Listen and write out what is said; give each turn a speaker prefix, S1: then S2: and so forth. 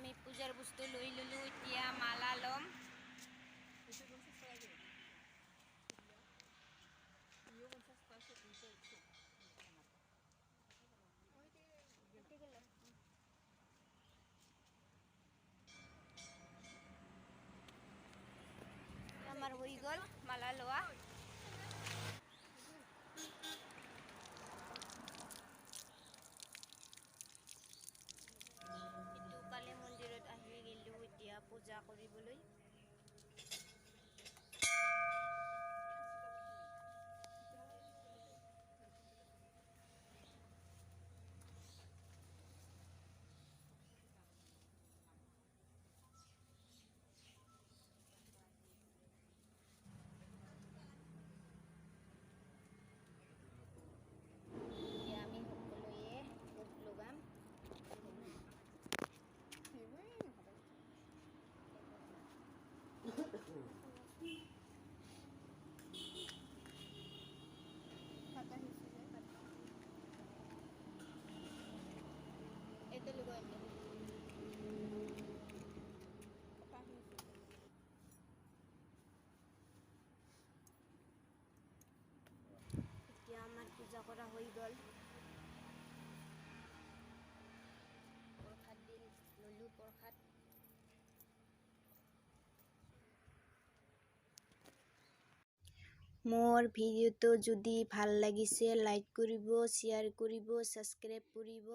S1: আমি পূজাৰ বস্তু লৈ ল'লোঁ, এতিয়া মালা ল'ম। আমাৰ হৈ গ'ল মালা লোৱা। এইটো কালী মন্দিৰত আহি গ'লোঁ এতিয়া পূজা কৰিবলৈ। এতিয়া আমি সকলোৱে ভোগ লগাম। এইটো লগোৱা। এতিয়া আমাৰ পূজা কৰা হৈ গ'ল। প্ৰসাদ দিল, ল'লোঁ প্ৰসাদ। মোৰ ভিডিঅ'টো যদি ভাল লাগিছে, লাইক কৰিব, শ্বেয়াৰ কৰিব, ছাবস্ক্ৰাইব কৰিব।